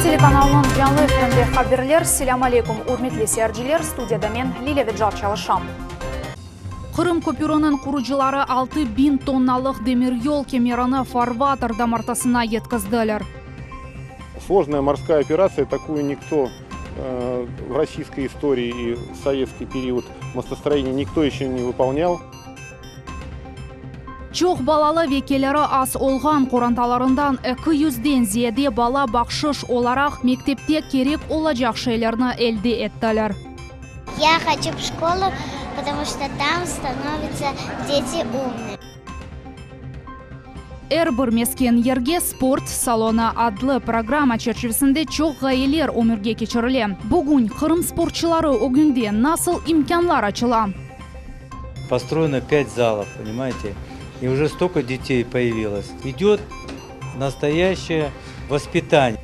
telekanalınıñ canlı efirinde haberler. Selâm aleykum, ürmetli seyirciler, studiyada men, Lilâ Vecar çalışam. Qırım köpüriniñ qurucıları 6000 tonnalıq demiryol kemerini farvater damartasına yetkizdiler. Сложная морская операция, такую никто в российской истории и в советский период мостостроения никто еще не выполнял. Çoq balalı ve keliri az olğan qorantalarından 200-den ziyade bala bahşış olaraq mektepte kerek olacaq şeylerni elde ettiler. Ya hoçu v şkolu, potomu çto tam stanovitsâ deti umnıye. Er bir mesken yerge sport salonı adlı programma çerçivesinde çoq ğayeler ömürge keçirile. Bugün Qırım sportçıları ögünde nasıl imkânlar açıla? Postroyeno pât zalov, ponimayete, i uje stolko detey poyavilos. İdöt nastoyaşçeye vospitaniye.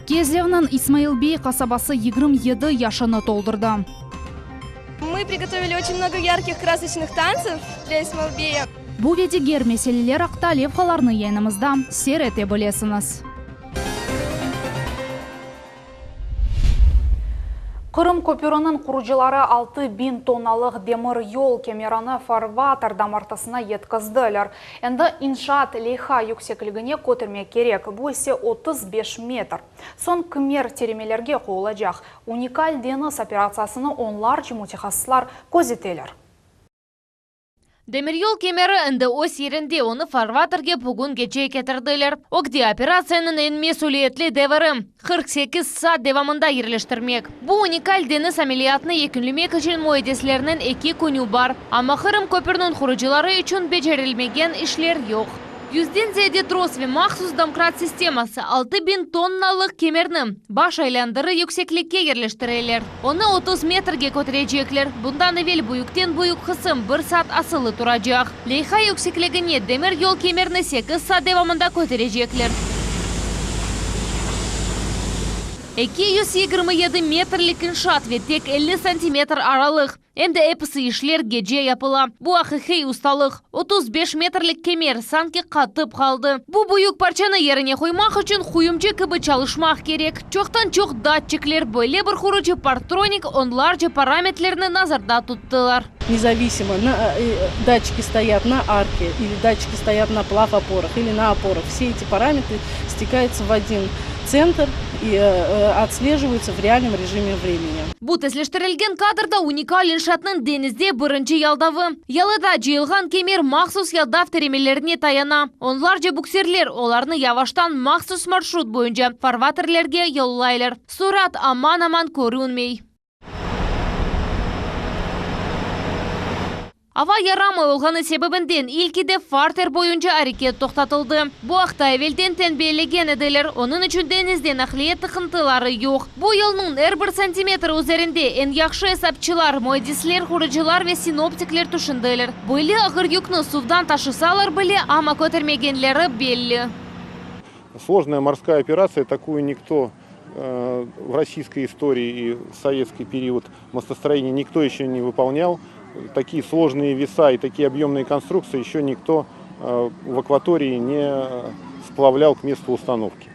Kezlevniñ İsmail bey qasabası 27 yaşını toldurdı. Mı prigotovili oçen mnogo yarkih krasoçnıh tantsev dlâ İsmail-beya. Bu ve diger meseleler aqta levhalarnı yayınımızda seyir ete bilesiñiz. Qırım köpüriniñ qurucıları 6000 tonnalıq demir yol kemerini farvater damartısına yetkizdiler. Endi inşaat leyha yüksekligine kötermek kerek, bu ise 35 metr. Soñ kimer tiremelerge qoyulacaq. Unikal deñiz operatsiyasını onlarca mütehassıslar közeteler. Demiryol kemeri endi öz yerinde, onı farvaterge bugün gece ketirdiler. Ögde operatsiyanıñ eñ mesüliyetli deviri, 48 saat devamında yerleştirmek. Bu unikal deñiz ameliyatını yekünlemek içün müendislerniñ eki künü bar. Amma Qırım köpürniñ qurucıları içün becerilmegen işler yoq. Yüzden ziyade tros ve mahsus domkrat sisteması 6000 tonnalıq kemerni baş aylandırı yükseklikke yerleştireler. Onı 30 metrge köterecekler. Bundan evel büyükten-büyük qısım bir saat asılı turacaq. Leyha yüksekligine demir yol kemerni sekiz saat devamında köterecekler. 227 metrlik inşaat ve tek 50 santimetr aralıq. Em de episi işler gece yapıla. Bu aqiqiy ustalıq. 35 metrlik kemer sanki qatıp qaldı. Bu büyük parçanı yerine qoymaq içün quyumcı kibi çalışmaq kerek. Çoqtan-çoq datçikler, böyle bir qurucı parktronik onlarca parametrlerni nazarda tuttılar. Nezavisimo, na datçiki stoyat na arke, ili datçiki stoyat na plavoporah, ili na oporah, vse eti parametri stekayutsa v odin tsentr i otslejivayutsa v realnom rejime vremeni. Bu tezleştirilgen kadrda unikal inşaatnıñ deñizde birinci yaldavı. Yalıda cıyılğan kemer mahsus yaldav tiremelerine tayana. Onlarca buksirler olarnı yavaştan mahsus marşrut boyunca farvaterlerge yollaylar. Surat aman-aman körünmey. Ava yaramay olğanı sebebinden ilkide farter boyunca areket toqtatıldı. Bu aqta evelden tenbiyelegen ediler, onıñ içün deñizde naqliye tıqıntıları yoq. Bu yolnıñ er bir santimetri üzerinde eñ yahşı esapçılar, müendisler, qurucılar ve sinoptikler tüşündiler. Böyle ağır yükni suvdan taşısalar bile, amma kötermegenleri belli. Sложная морская операция, такую никто в российской истории и в советский период мостостроения никто еще не выполнял. Такие сложные веса и такие объемные конструкции еще никто в акватории не сплавлял к месту установки.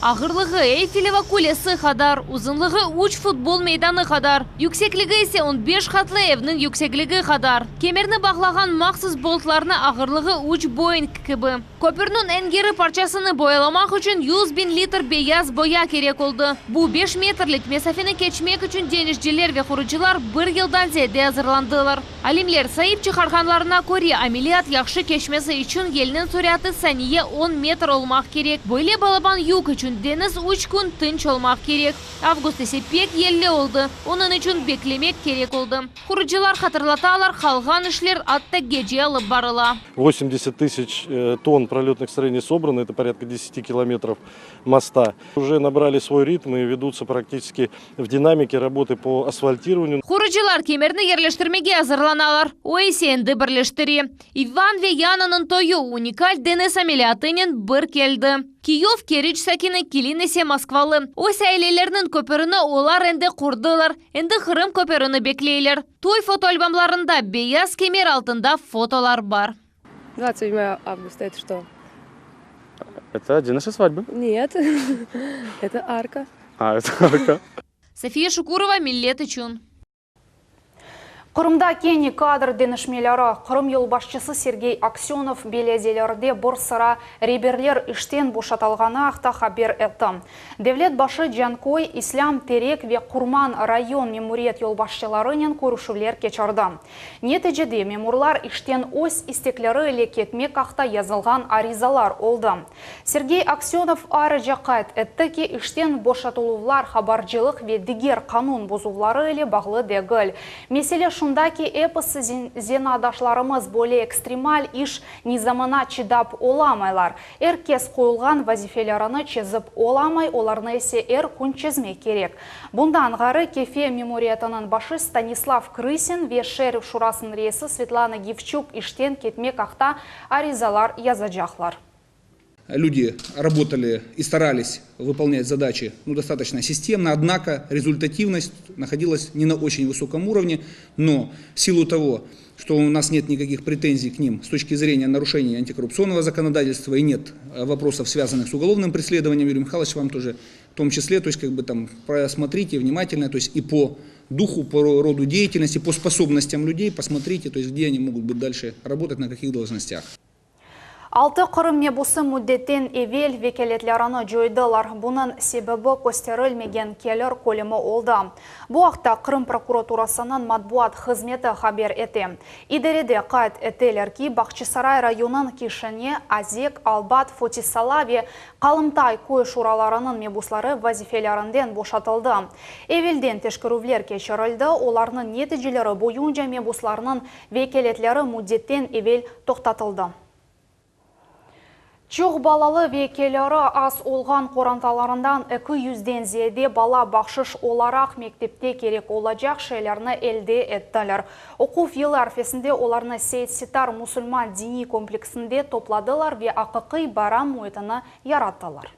Ağırlığı Eyfeleva qulesi qadar, uzunlığı üç futbol meydanı qadar, yüksekligi ise on beş qatlı evniñ yüksekligi qadar. Kemerni bağlağan mahsus boltlarnıñ ağırlığı üç Boeing kibi. Köpürniñ eñ geri parçasını boyalamaq içün 100.000 litr beyaz boya kerek oldı. Bu beş metrlik mesafeni keçmek içün deñizciler ve qurucılar bir yıldan ziyade azırlandılar. Alimler sayıp çıqarğanlarına köre, ameliyat yahşı keçmesi içün yelniñ surâtı saniye on metr olmaq kerek. Böyle balaban yük içün deñiz üç kün tınç olmaq kerek. Avgust ise pek yelli oldı, onıñ içün beklemek kerek oldı. Qurucılar hatırlatalar, qalğan işler atta gece alıp barıla. 80 tысяч тонн пролетных строений собрано, это порядка 10 километров моста. Уже набрали свой ритм и ведутся практически в динамике работы по асфальтированию. Qurucılar kemerni yerleştirmege azırlanalar, o ise endi birleştire. İvan ve Yananıñ toyu unikal deñiz ameliyatınen bir keldi. Kiyov Keriç sakini, kelin ise moskvalı. Öz aileleriniñ köpürini olar endi qurdılar, endi Qırım köpürini bekleyler. Toy fotoalbomlarında beyaz kemer altında fotolar bar. 27 avgusta, это что? Это день нашей свадьбы. Нет, это арка. А, это арка. Safiye Şukurova, Millet içün. Qırımda kene kadr deñişmeleri. Qırım yolbaşçısı Sergey Aksönov belediyelerde bir sıra reberler işten boşatılğanı aqta haber etti. Devlet başı Canköy, İslâm Terek ve Qurman rayon memuriyet yolbaşçılarınen körüşüvler keçirdi. Neticede memurlar işten öz istekleri ile ketmek aqta yazılğan arizalar oldı. Sergey Aksönov ayrıca qayd etti ki, işten boşatıluvlar habarcılıq ve diger qanun bozuvları ile bağlı degil. Mesele şunda ki, episi zenaatdaşlarımız böyle ekstremal iş nizamına çıdap olamaylar. Er kes qoyulğan vazifelerini çezip olamay, olarnı ise er kün çezmek kerek. Bundan ğayrı, Kefe memuriyetiniñ başı Stanislav Krısin ve şeer şurasınıñ reisi Svetlana Givçuk işten ketmek aqta arizalar yazacaqlar. Люди работали и старались выполнять задачи ну, достаточно системно, однако результативность находилась не на очень высоком уровне, но в силу того, что у нас нет никаких претензий к ним с точки зрения нарушения антикоррупционного законодательства и нет э, вопросов, связанных с уголовным преследованием, Юрий Михайлович, вам тоже в том числе, то есть как бы там просмотрите внимательно, то есть и по духу, по роду деятельности, по способностям людей, посмотрите, то есть где они могут быть дальше работать, на каких должностях. Altı Qırım mebusı müddetten evel vekâletlerini coydılar. Bunıñ sebebi kösterilmegen kelir kölemi oldı. Bu aqta Qırım prokuraturasınıñ matbuat hızmeti haber ete. İdarede qayd eteler ki, Bağçasaray rayonıñ Kişine, Azek, Albat, Fotisala ve Qalımtay köy şuralarınıñ mebusları vazifelerinden boşatıldı. Evelden teşkerüvler keçirildi, olarnıñ neticeleri boyunca mebuslarnıñ vekâletleri müddetten evel toqtatıldı. Çoq balalı ve keliri az olğan qorantalarından 200-den ziyade bala bahşış olaraq mektepte kerek olacaq şeylerni elde ettiler. Oquv yılı arfesinde olarnı Seit-Sitar musulman diniy kompleksinde topladılar ve aqiqiy bayram müitini yarattılar.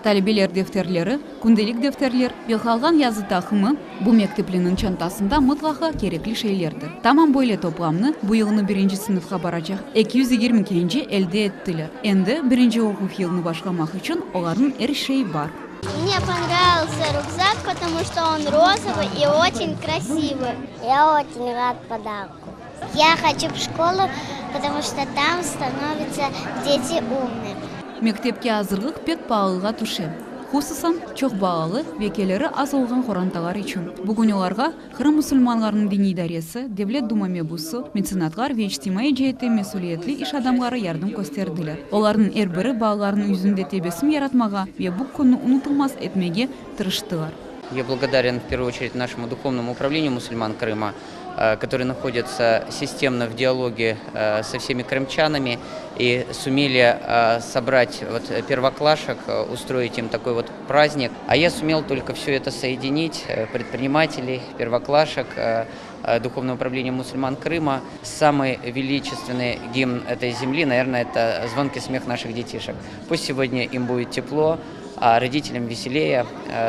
Talebeler defterleri, kündelik defterler ve qalğan yazı taqımı, bu mektepliniñ çantasında mıtlaqa kerekli şeylerdir. Tamam böyle toplamnı bu yılnı birinci sınıfqa baracaq 220 kence elde ettiler. Endi birinci oquv yılını başlamaq içün olarnıñ er şeyi bar. Mne ponravился rükzak, потому что он розовый и очень красивый. Я очень рад подарку. Я хочу в школу, потому что там становятся дети умными. Mektepke azırlıq pek paalığa tüşe. Hususan, çoq balalı ve keliri az olğan qorantalar içün. Bugün olarğa Qırım musulmanlarınıñ diniy idaresi, Devlet Duma mebusı, metsenatlar ve içtimaiy ceetten mesüliyetli iş adamları yardım kösterdiler. Olarnıñ er biri balalarnıñ yüzünde tebessüm yaratmağa ve bu künni unutılmaz etmege tırıştılar. Я благодарен, в первую очередь, нашему духовному управлению мусульман Крыма, который находится системно в диалоге со всеми крымчанами и сумели собрать вот первоклашек, устроить им такой вот праздник. А я сумел только все это соединить, предпринимателей, первоклашек, Духовное управление мусульман Крыма. Самый величественный гимн этой земли, наверное, это звонкий смех наших детишек. Пусть сегодня им будет тепло, а родителям веселее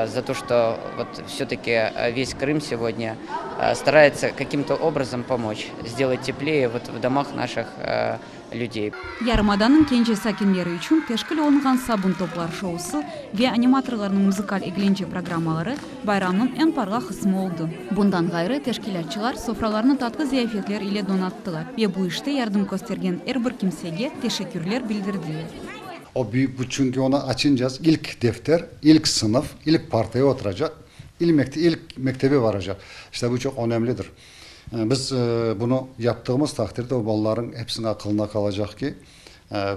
за то, что вот все-таки весь Крым сегодня старается каким-то образом помочь, сделать теплее вот в домах наших людей. Yarımadanıñ kence sakinleri içün teşkil olunğan sabun toplar şousı ve animatorlarnıñ muzıkal eglence programmaları bayramnıñ eñ parlaq qısmı oldı. Bundan ğayrı, teşkilâtçılar sofralarnı tatlı ziyafetler ile donattılar ve bu işte yardım köstergen er bir kimsege teşekkürler bildirdiler. O büyük bu çünki onı açınca ilk defter, ilk sınıf, ilk partaya oturacaq, ilk mektebe baracaq. İşte bu çoq önemlidir. Biz bunı yaptığımız taqdirde o balalarnıñ episiniñ aqılında qalacaq ki,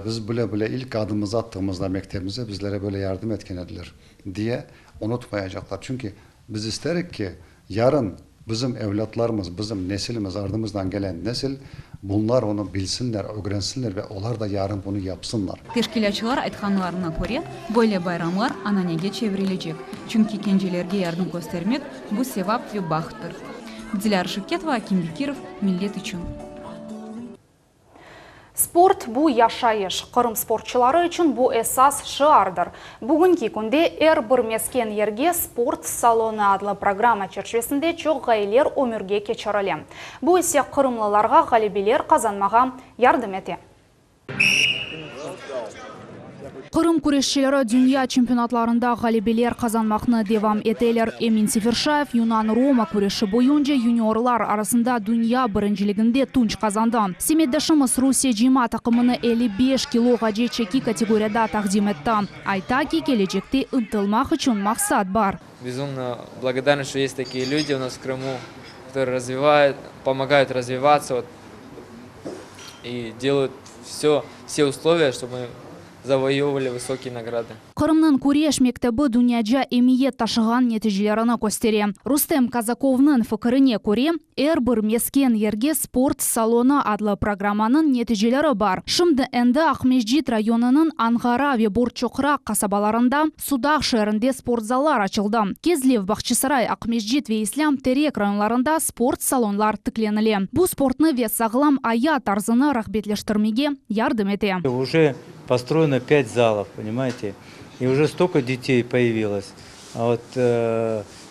biz bile-bile ilk adımımızı attığımızda mektebimize bizlere böyle yardım etken ediler, diye unutmayacaqlar. Çünki biz isterik ki, yarın bizim evlâtlarımız, bizim nesilimiz, ardımızdan gelen nesil, bunlar onı bilsinler, ögrensinler ve olar da yarın bunı yapsınlar. Teşkilâtçılar aytqanlarına köre, böyle bayramlar ananege çevrilecek, çünki kencelerge yardım köstermek, bu sevap ve bahttır. Dilâra Şevketova, Akim Bekirov, Millet içün. Sport, bu yaşayış. Qırım sportçıları içün bu esas şiardır. Bugünki künde Er bir mesken yerge sport salonı adlı programma çerçivesinde çoq ğayeler ömürge keçirile. Bu ise qırımlılarğa ğalebeler qazanmağa yardım ete. Qırım küreşçileri dünya çempionatlarında ğalebeler qazanmaqnı devam eteler. Emin Seferşayev yunan-roma küreşi boyunca yuniorlar arasında dünya birinciliginde tunç qazandı. Semetdeşimiz Rusiye cıyma taqımını 55 kiloğace çeki kategoriyada taqdim etti. Ayta ki, kelecekte ıntılmaq içün maqsat bar. Безумно благодарны, что есть такие люди у нас в Крыму, которые развивают, помогают развиваться вот, и делают все, все условия, чтобы мы завоевывали высокие награды. Qırımnıñ küreş mektebi dünyaca emiyet taşığan neticelerini köstere. Rustem Kazakovnıñ fikirine köre, Er bir mesken yerge sport salonı adlı programmanıñ neticeleri bar. Şimdi endi Aqmescit rayonınıñ Anğara ve Borçoqraq qasabalarında, Sudaq şeerinde sportzallar açıldı. Kezlev, Bağçasaray, Aqmescit ve İslâm Terek rayonlarında sport salonlar tiklenile. Bu sportnı ve sağlam ayat tarzını rağbetleştirmege yardım ete. Уже построено пять залов, понимаете, и уже столько детей появилось, вот,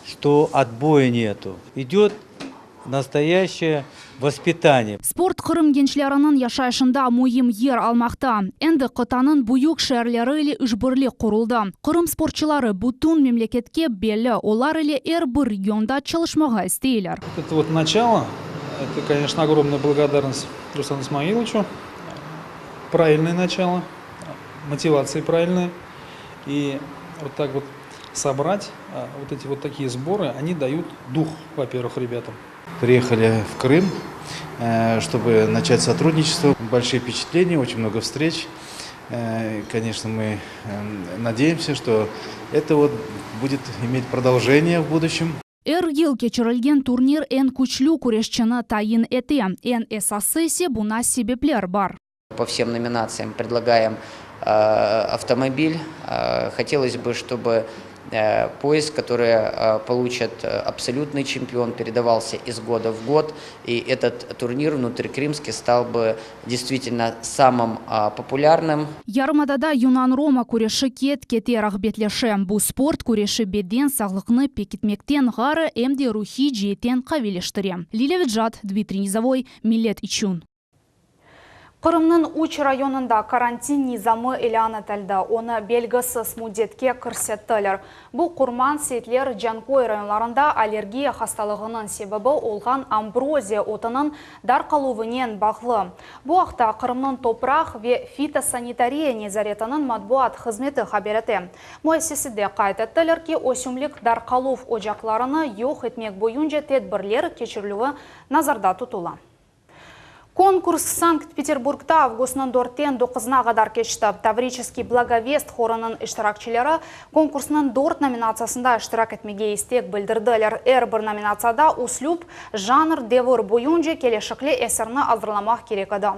что отбоя нету. Идет настоящее воспитание. Sport Qırım gençleriniñ yaşayışında müim yer almaqta. Endi qıtanıñ büyük şeerleri ile işbirlik quruldı. Qırım sportçıları bütün memleketke belli, olar ile er bir regionda çalışmağa isteyler. Это вот начало, это, конечно, огромная благодарность Руслану Исмаиловичу. Правильное начало, мотивация правильная. И вот так вот собрать вот эти вот такие сборы, они дают дух, во-первых, ребятам. Приехали в Крым, чтобы начать сотрудничество. Большие впечатления, очень много встреч. Конечно, мы надеемся, что это вот будет иметь продолжение в будущем. Er yıl keçirilgen turnir eñ küçlü küreşçini tayin ete. Eñ esası ise buña sebepler bar. По всем номинациям предлагаем автомобиль. Хотелось бы, чтобы пояс, который получит абсолютный чемпион, передавался из года в год. И этот турнир внутрикрымский стал бы действительно самым популярным. Yarımadada yunan-roma küreşi ket-kete rağbetleşe. Bu sport küreşi beden sağlıqnı pekitmekten ğayrı em de ruhiy ceetten qaviyleştire. Lilâ Vecat, Dmitriy Nizovoy, Millet içün. Qırımnıñ üç rayonında karantin nizamı ilân etildi. Onı belgisiz müddetke kirsettiler. Bu Qurman, Seytler, Canköy rayonlarında allergiya hastalığınıñ sebebi olğan ambroziya otunıñ darqaluvınen bağlı. Bu aqta Qırımnıñ topraq ve fitosanitariya nezaretiniñ matbuat hızmeti haber ete. Müessisede qayd ettiler ki, ösümlik darqaluv ocaqlarını yoq etmek boyunca tedbirler keçirilüvi nazarda tutula. Konkurs Sankt-Peterburgda avgustnıñ dörtten doquzına qadar keçti. Tavriçeskiy Blagovest horınıñ iştirakçileri konkursnıñ dört nominatsiyasında iştirak etmege istek bildirdiler. Er bir nominatsiyada üslüp, janr, devir boyunca kelişikli eserni azırlamaq kerek edi.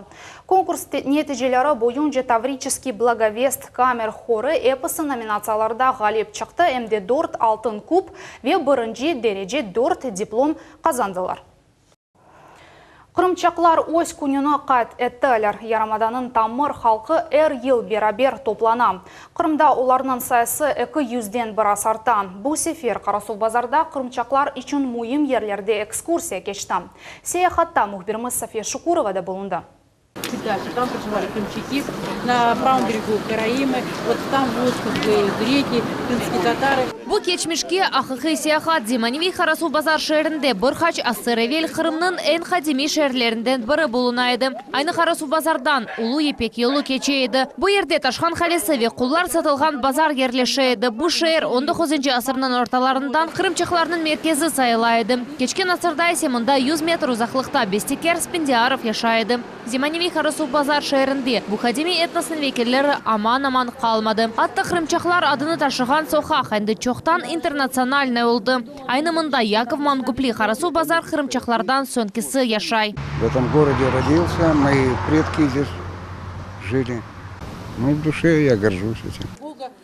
Konkurs neticeleri boyunca Tavriçeskiy Blagovest kamer horı episi nominatsiyalarda ğalip çıqtı, em de dört altın kup ve birinci derece dört diplom qazandılar. Qırımçaqlar öz kününi qayd ettiler. Yarımadanıñ tamır halqı er yıl beraber toplana. Qırımda olarnıñ sayısı 200-den biraz arta. Bu sefer Qarasuvbazarda qırımçaqlar içün müim yerlerde ekskursiya keçti. Seyahatta mühbirimiz Safiye Şukurova da bulundı. Там проживали крымчаки, на правом берегу караимы, вот там вот как бы греки, крымские татары. Bu keçmişke aqiqiy seyahat zemaneviy Qarasuvbazar şeerinde bir qaç asır evel Qırımnıñ eñ qadimiy şeerlerinden biri buluna edi. Aynı Qarasuvbazardan Ulu Yipek yolu keçe edi. Bu yerde Taşhan qalesi ve qullar satılğan bazar yerleşe edi. Bu şeer on doquzıncı asırnıñ ortalarından qırımçaqlarnıñ merkezi sayıla edi. Keçken asırda ise mında yüz metr uzaqlıqta bestekâr Spendiarov yaşay edi. Zemaneviy Qarasuvbazar şeerinde bu qadimiy etnosnıñ vekilleri aman-aman qalmadı. Atta qırımçaqlar adını taşığan soqaq endi çoqtan internatsionalnıy oldı. Aynı mında Yakov Mangupli, Qarasuvbazar qırımçaqlardan soñkisi yaşay. В этом городе родился, мои предки здесь жили. Ну, в душе я горжусь этим.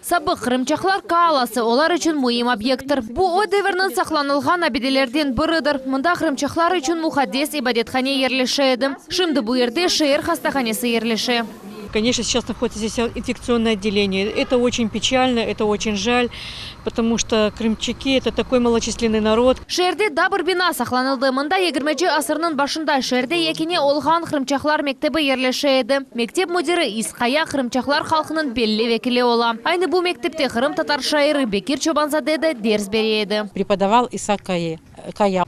Sabıq qırımçaqlar Kaalası olar içün müim obyekttir. Bu, o devirniñ saqlanılğan abidelerden biridir. Mında qırımçaqlar içün muqaddes ibadethane yerleşe edi. Şimdi bu yerde şeer hastahanesi yerleşe. Конечно, сейчас находится здесь инфекционное отделение. Это очень печально, это очень жаль, потому что крымчаки, это такой малочисленный народ. Şeerde daa bir bina saqlanıldı. Mında yigirminci asırnıñ başında şeerde yekâne olğan qırımçaqlar mektebi yerleşe edi. Mektep müdiri İs Kaya qırımçaqlar halqınıñ belli vekili ola. Aynı bu mektepte qırımtatar şairi Bekir Çobanzade de ders bere edi. Prepodavал İsa Kaya.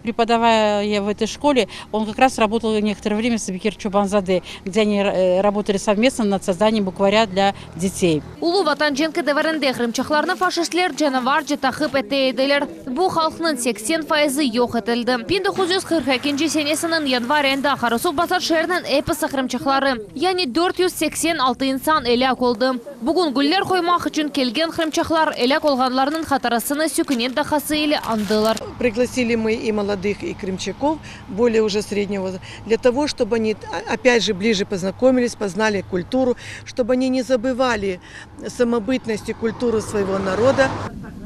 Преподавая в этой школе, он как раз работал некоторое время с Бекир Чобанзаде, где они работали совместно над созданием букваря для детей. Ulu Vatan cenki devirinde qırımçaqlarnı faşistler canavarca taqip ete ediler. Bu halqnıñ 80 fayızı yoq etildi. 1942 senesiniñ yanvar ayında Qarasuvbazar şeeriniñ episi qırımçaqları, yani 486 insan elâk oldı. Bugün güller qoymaq içün kelgen qırımçaqlar elâk olğanlarnıñ hatırasını sükünet daqqası ile añdılar. Пригласили мы и молодых, и крымчаков, более уже среднего возраста, для того, чтобы они, опять же, ближе познакомились, познали культуру, чтобы они не забывали самобытность и культуру своего народа.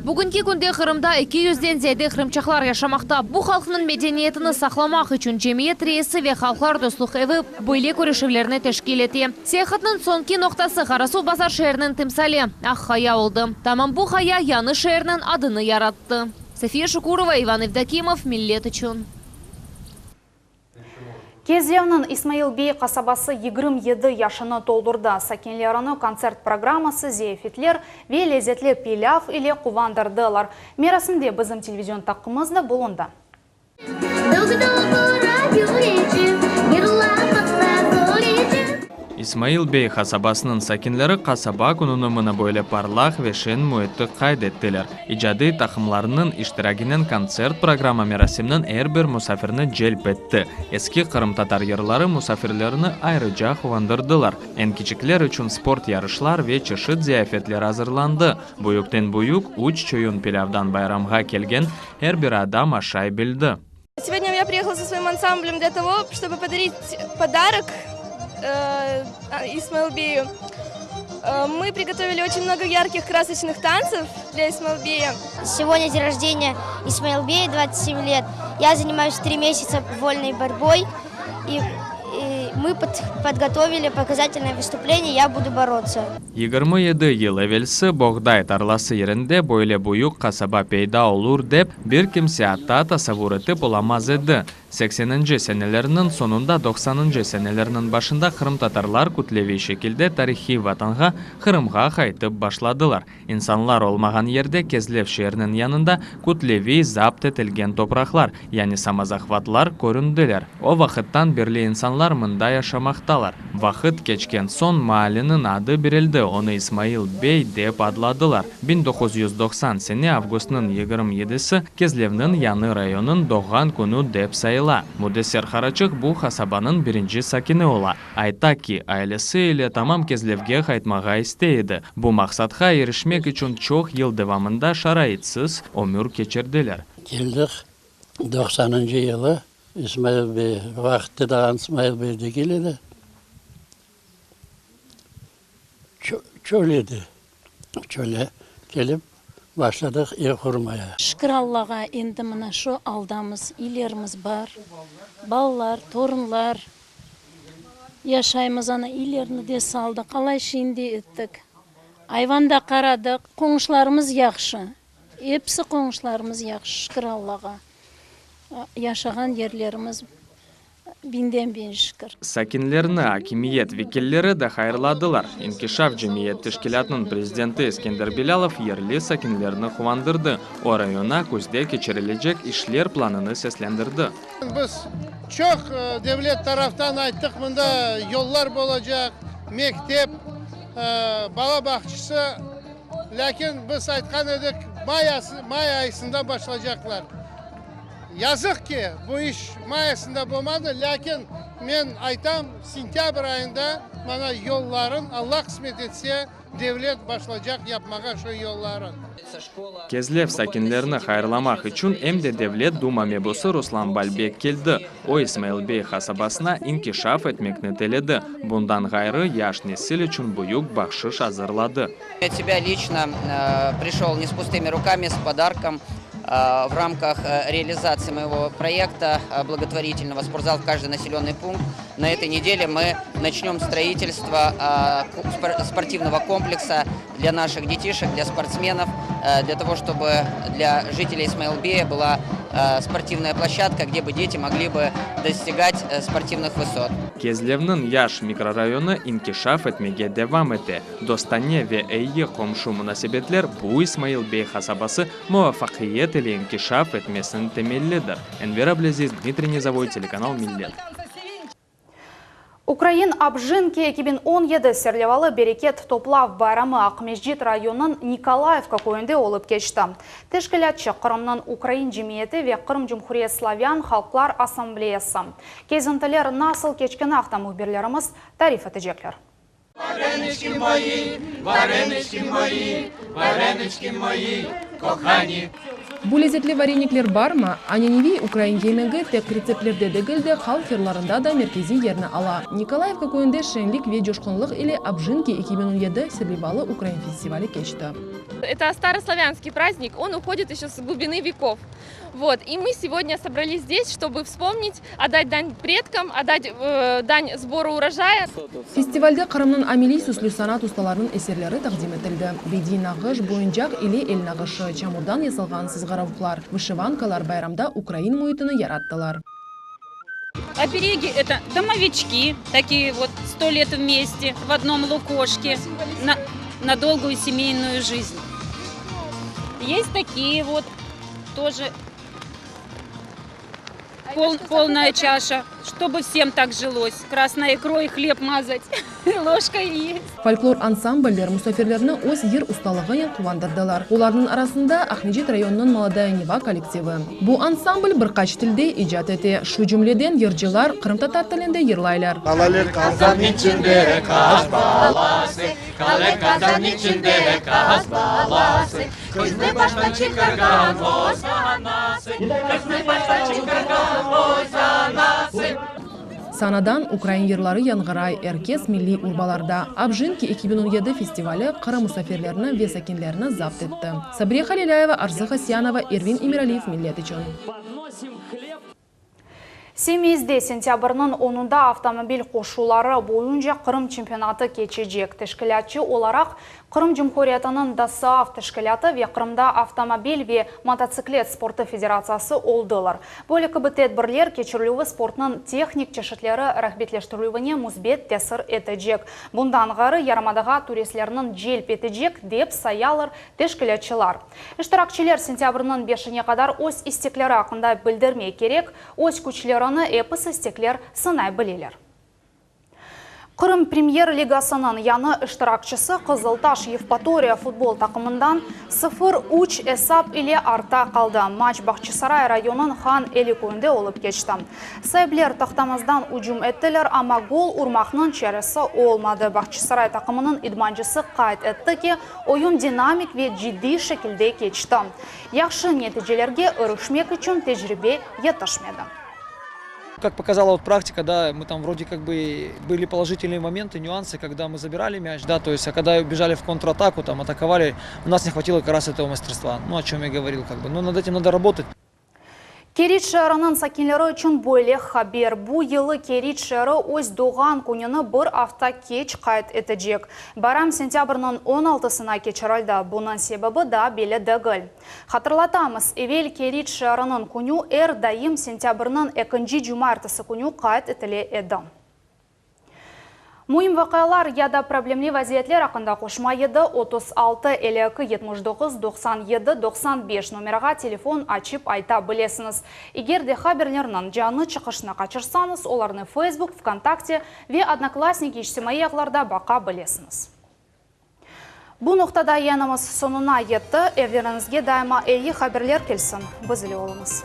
Bugünki künde Qırımda eki yüzden ziyade qırımçaqlar yaşamaqta. Bu halqnıñ medeniyetini saqlamaq içün cemiyet reisi ve Halqlar dostluq evi böyle körüşüvlerni teşkil ete. Seyahatnıñ soñki noqtası Qarasuvbazar şeeriniñ timsali, Aq Qaya oldı. Tamam bu qaya yañı şeerniñ adını yarattı. Safiye Şukurova, İvan Evdokimov, Millet içün. Kezlevniñ İsmail Bey qasabası 27 yaşını toldurdı. Sakinlerini kontsert programması, ziyafetler ve lezetli pilâv ile quvandırdılar. Merasimde bizim televizion taqımız da bulundı. İsmail Bey qasabasınıñ sakinleri qasaba kününi mına böyle parlaq ve şeñ müitte qayd ettiler. İcadiy taqımlarnıñ iştiraginen kontsert programma merasimniñ er bir musafirni celp etti. Eski qırımtatar yırları musafirlerni ayrıca quvandırdılar. Eñ kiçikler içün sport yarışlar ve çeşit ziyafetler azırlandı. Büyükten büyük üç çoyun pilâvdan bayramğa kelgen er bir adam aşay bildi. Segodnâ ya priyehala so svoim ansamblem dlâ togo, çtobı podarit podarok İsmail beyu. Mı prigotovili oçen mnogo yarkih krasoçnıh tantsev dlâ İsmail beya. Segodnâ dень rождения İsmail beya, 27 let. Ya занимаюсь три месяца вольной борьбой, и мы подготовили показательное выступление "Я буду бороться". 27 yıl evelsi boğday tarlası yerinde böyle büyük qasaba peyda olur dep bir kimse atta tasavvur etip olamaz edi. Sekseninci senelerniñ soñunda, doqsanıncı senelerniñ başında qırımtatarlar kütleviy şekilde tarihiy vatanğa, Qırımğa qaytıp başladılar. İnsanlar olmağan yerde Kezlev şeeriniñ yanında kütleviy zapt etilgen topraqlar, yani samozahvatlar köründiler. O vaqıttan berli insanlar mında yaşamaqtalar. Vaqıt keçken soñ maaleniñ adı berildi, onı İsmail bey dep adladılar. 1990 sene avgustnıñ 27-si Kezlevniñ yañı rayonıñ doğğan künü dep sayıla. Müdesser Haraçıq bu qasabanıñ birinci sakini ola. Ayta ki, ailesi ile tamam Kezlevge qaytmağa istey edi. Bu maqsatqa irişmek içün çoq yıl devamında şaraitsiz ömür keçirdiler. Keldik doqsanıncı yılı, İsmail bey, o vaqıtta daa İsmail bey degil edi, çöl edi. Çöle kelip başladıq ev qurmaya. Şükür Allağa, endi mına şu aldamız, ilerimiz bar, balalar, torunlar, yaşaymız, ana ilerni de saldıq, alay şeyni de ettik, ayvan da qaradıq, qoñuşlarımız yahşı, episi qoñuşlarımız yahşı, şükür Allağa, yaşağan yerlerimiz Biñden biñ şükür. Sakinlerni akimiyet vekilleri de hayırladılar. İnkişaf cemiyet teşkilâtınıñ prezidenti Eskender Bilâlov yerli sakinlerni quvandırdı. O, rayona küzde keçirilecek işler planını seslendirdi. Biz çoq devlet taraftan ayttıq, mında yollar bolacaq, mektep, bala bağçası, lâkin biz aytqan edik, may ayısında başlacaqlar. Yazıq ki, bu iş may ayısında bolmadı, lâkin. Men aytam, sentâbr ayında mana yolların, Alla qısmet etse, devlet başlacaq yapmağa şu yolların. Kezlev sakinlerini hayırlamaq içün em de Devlet Duma mebusı Ruslan Balbek keldi. O, İsmail bey qasabasına inkişaf etmekni tiledi. Bundan ğayrı, yaş nesil içün büyük bahşış azırladı. От себя лично пришел не с пустыми руками, с подарком в рамках реализации моего проекта благотворительного «Спортзал в каждый населенный пункт». На этой неделе мы начнем строительство спортивного комплекса для наших детишек, для спортсменов, для того, чтобы для жителей Исмаилбея была спортивная площадка, где бы дети могли бы достигать спортивных высот. Kezlevniñ yaş mikrorayonı inkişaf etmege devam ete. Dostane ve eyi qomşu munasebetler bu İsmail bey qasabası muvafaqiyet ile inkişaf etmesiniñ temellidir. Enver Ablâziz, Dmitriy Nizovoy, telekanal Millet. Ukrain Objinki 2017 serlevalı bereket toplav bayramı Aqmescit rayonınıñ Nikolayevka köyünde olıp keçti. Teşkilâtçı, Qırımnıñ Ukrain cemiyeti ve Qırım Cumhuriyet slavân halqlar assambleyası. Kezintiler nasıl keçkeni aqta mühbirlerimiz tarif etecekler. Varenички мои, varenички мои, varenички мои, кохани. Bu lezetli varenikler barmı? Ananeviy ukrain yemegi tek retseptlerde degil de, halq yırlarında da merkeziy yerni ala. Nikolayevka köyünde şeñlik ve coşqunlıq ile Objinki 2017 serlevalı ukrain festivali keçti. Это старославянский праздник, он уходит еще с глубины веков. Вот. И мы сегодня собрались здесь, чтобы вспомнить, отдать дань предкам, отдать э, дань сбору урожая. Festivalde Qırımnıñ ameliy süslü sanat ustalarınıñ eserleri taqdim etildi. Bediiy nağış, boyuncaq ile el nağışı, çamurdan yasalğan sızğıravuqlar, vışivankalar bayramda ukrain müitini yarattılar. Обереги – это домовички, такие вот сто лет вместе в одном лукошке на, на долгую семейную жизнь. Есть такие вот тоже пол, полная чаша, чтобы всем так жилось. Красной икрой хлеб мазать, ложкой есть. Folklor ansambller musafirlerni öz yır ustalığınen quvandırdılar. Olarnıñ arasında Aqmescit rayonınıñ Molodaya Niva kollektivi. Bu ansambl bir qaç tilde icat ete, şu cümleden yırcılar qırımtatar tilinde yırlaylar. Qalalı qazan içinde qaz balası, Qale qazan içinde qaz balası, Qıznı baştan çıqarğan öz anası, Qıznı baştan çıqarğan öz anası. Sanadan ukrain yırları yañğıray, er kes milliy urbalarda. Objinki 2017 festivali Qırım musafirlerini ve sakinlerini zapt etti. Sabriye Halilâyeva, Arzı Hasyanova, Ervin Emiraliyev, Millet içün. Simeizde sentâbrniñ onunda avtomobil qoşuları boyunca Qırım çempionatı keçecek. Teşkilâtçı olaraq Qırım Cumhuriyetiniñ DOSAAF teşkilâtı ve Qırımda avtomobil ve mototsiklet sportı federatsiyası oldılar. Böyle kibi tedbirler keçirilüvi sportnıñ tehnik çeşitleri rağbetleştirilüvine müsbet tesir etecek. Bundan ğayrı, yarımadağa turistlerniñ celp etecek, dep sayalar teşkilâtçılar. İştirakçiler sentâbrniñ beşine qadar öz istekleri aqqında bildirmek kerek, öz küçlerini episi istekler sınay bileler. Qırım Premyer Ligasınıñ yañı iştirakçisi Qızıltaş Yevpatoriya futbol taqımından sıfır, üç esap ile artta qaldı. Maç Bağçasaray rayonıñ Han Eli köyünde olıp keçti. Saipler toqtamazdan ücüm ettiler, amma gol urmaqnıñ çaresi olmadı. Bağçasaray taqımınıñ idmancısı qayd etti ki, oyun dinamik ve ciddiy şekilde keçti. Yahşı neticelerge irişmek içün tecribe yetişmedi. Как показала вот практика, да, мы там вроде как бы были положительные моменты, нюансы, когда мы забирали мяч, да, то есть, а когда бежали в контратаку, там, атаковали, у нас не хватило как раз этого мастерства, ну, о чем я говорил, как бы, но над этим надо работать. Keriç şeeriniñ sakinleri içün böyle haber. Bu yılı Keriç şeeri öz doğğan kününi bir afta keç qayd etecek. Bayram sentâbrniñ on altısına keçirildi. Bunıñ sebebi daa belli degil. Hatırlatamız, evel Keriç şeeriniñ künü er daim sentâbrniñ ekinci cumaertesi künü qayd etile edi. Müim vaqialar ya da problemli vaziyetler aqqında qoşma 7 36 52 79 97 95 nomerağa telefon açıp ayta bilesiñiz. Eger de haberlerniñ canlı çıqışını qaçırsañız, olarnı Facebook, VKontakte ve Odnoklassniki içtimaiy ağlarda baqa bilesiñiz. Bu noqtada yayınımız soñuna yetti. Evleriñizge daima eyi haberler kelsin. Biz ile oluñız.